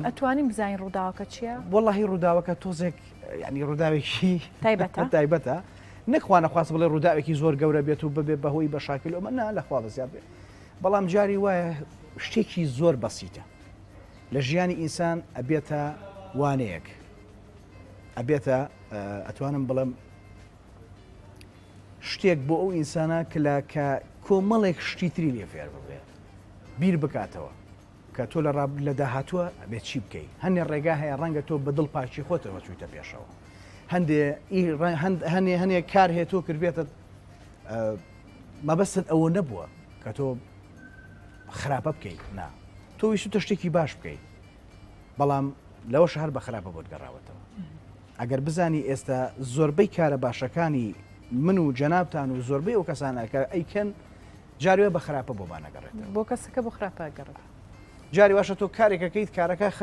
ئەتوانین بزانین ڕووداوەکە چییە؟ وەڵاهی ڕووداوەکە تۆزێک یعنی ڕووداوێکی تایبەتە تایبەتە نەک خوا نەخواست بڵێ ڕووداوێکی زۆر گەورە بێت و ببێ بەهۆی بە شاکل ئەمە نا لەخوا بەزیاد بێت بەڵام جاری وایە شتێکی زۆر بەسیتە لە ژیانی ئینسان ئەبێتە وانەیەک ئەبێتە ئەتوانم بڵێم شتێک بۆ ئەو ئینسانە کە لە کە کۆمەڵێک شتی تری لێ فێر ببێ بیر بکاتەوە کە تۆ لە ڕاب لە داهاتووە ئەبێت چی بکەی هەندێ ڕێگا هەیە ڕەنگە تۆ بە دڵ پاکی خۆتەوە چوویتە پێشەوە هەندێ هەنێ هەنێ کار هەیە تۆ کردبێتە مەبەستت ئەوە نەبووە کە تۆ خراپە بکەیت نا تۆ ویستتە شتێکی باش بکەیت بەڵام لەوەش هەر بە خراپە بۆت گەڕاوەتەوە ئەگەر بزانی ئێستا زۆربەی کارە باشەکانی من و جەنابتان و زۆربەی ئەو کەسانە کە ئەیکەن جاروێ بە خراپە بۆمان ئەگەڕێتەوە. بۆ کەسەکە بۆ خراپە ئەگەڕێتەوە. جاری واشە تۆ کارێک ئەکەیت کارەکە خراپ.